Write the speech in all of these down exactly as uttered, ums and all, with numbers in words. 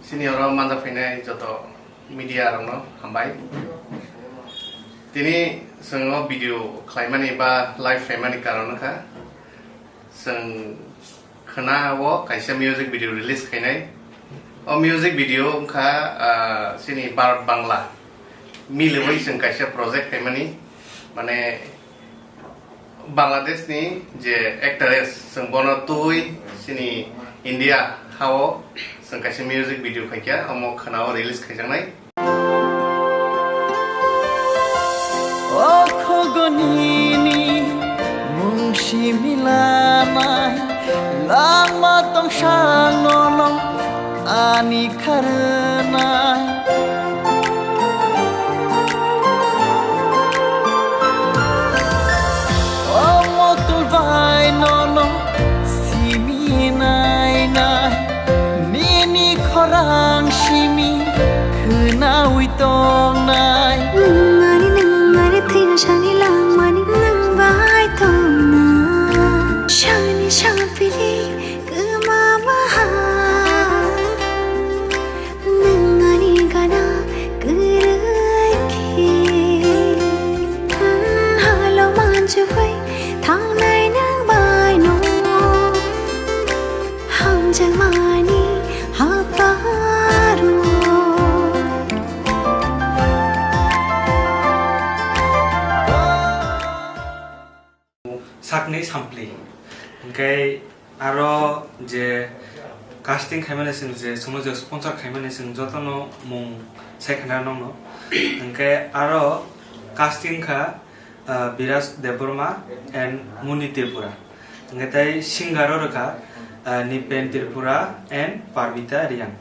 Chini oro manja phainai joto media rokno hambai. Tini chwng o video khlaimani ba live phaimani karon wngkha chwng khna o kaisa music video release khainai. O music video wngkha, ah, chini Bharat Bangla milwi chwng kaisa project khaimani, mane Bangladesh ni je actress, chwng bono twi chini India hao chwng kaisa music video khaikha, omo khna o release khaijaknai. O khogonini mung similanai, langma tongsang nono ani kharnai. O motul bai nono simi nai nai, nini khorang simi khnaui tongnai. Nwng ani, nwng ani thwina sani langmani nwng bai tongna. Sani sapili kwma maha. Nwng ani gana kwrwi khe. Halo manjui thangnai nwng bai no. Hamjakmani haparo. Sakni sampli. Hwnkhe aro je casting khaimani chwng je chwngno je sponsor khaimani chwng jotono mung sai khna nokno. Hwnkhe aro casting kha, ah, Biraj Debbarma and Muni Tripura. Hwnkhe tei singer o rwkha, ah, Nipen Tripura and Parmita Reang.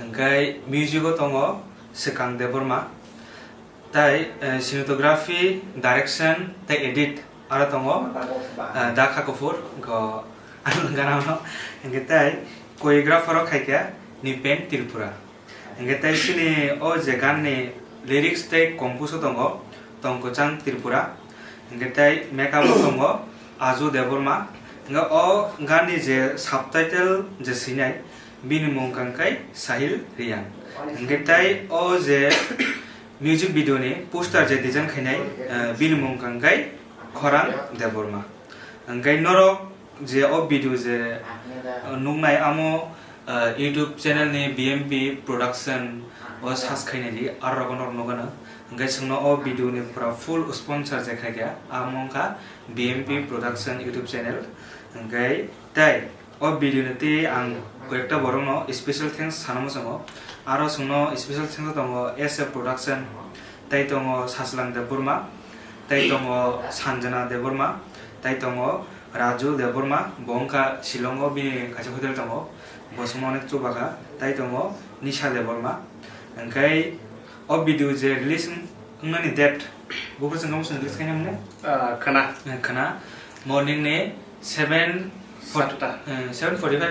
Hwnkhe music o tongo Swkang Debbarma. Tai, eh, cinematography, direction, tei edit aro tongo, eh, Dakha Kapoor, go ano gana no. Hwnkhe tai choreographer o khaikha Nipen Tripura. Hwnkhe tai chini o je gan ni lyrics tei compose o tongo Tongkwchang Tripura. Hwnkhe tai makeup o tongo Aju Debbarma. Hwnkhe o gan ni je subtitle je swinai, bini mung kangkai Sahil Reang. Hwnkhe tai o je music video ni poster je design khainai, eh, bini mung kangkai Khorang Debbarma. Hwnkhe norok je o video je, eh, nuknai amo, eh, YouTube channel ni B M P Production o search khainai di, aro rogo norok nukgano. Hwnkhe chwngno o video ni pura full sponsor je khaikha, amo wngkha B M P Production YouTube channel. Hwnkhe tai o video ni tei ang koyekta borokno special thanks sana muchungo. Aro chwngno special thanks tongo S A Production, tai tongo Sachwlang Debbarma, tai tongo Sanjana Debbarma, tai tongo Raju Debbarma, bo wngkha Shillong o bini kaisa hotel tongo, bo chwngno onek chubakha, tai tongo Nisha Debbarma. Hwnkhe o video je release wng-, wngnani date, buphuru chwng tamo chwng release khaina mwnai? Ah, khwna. Eh, khwna. Morning ni seven forty, Satta. Eh, seven forty-five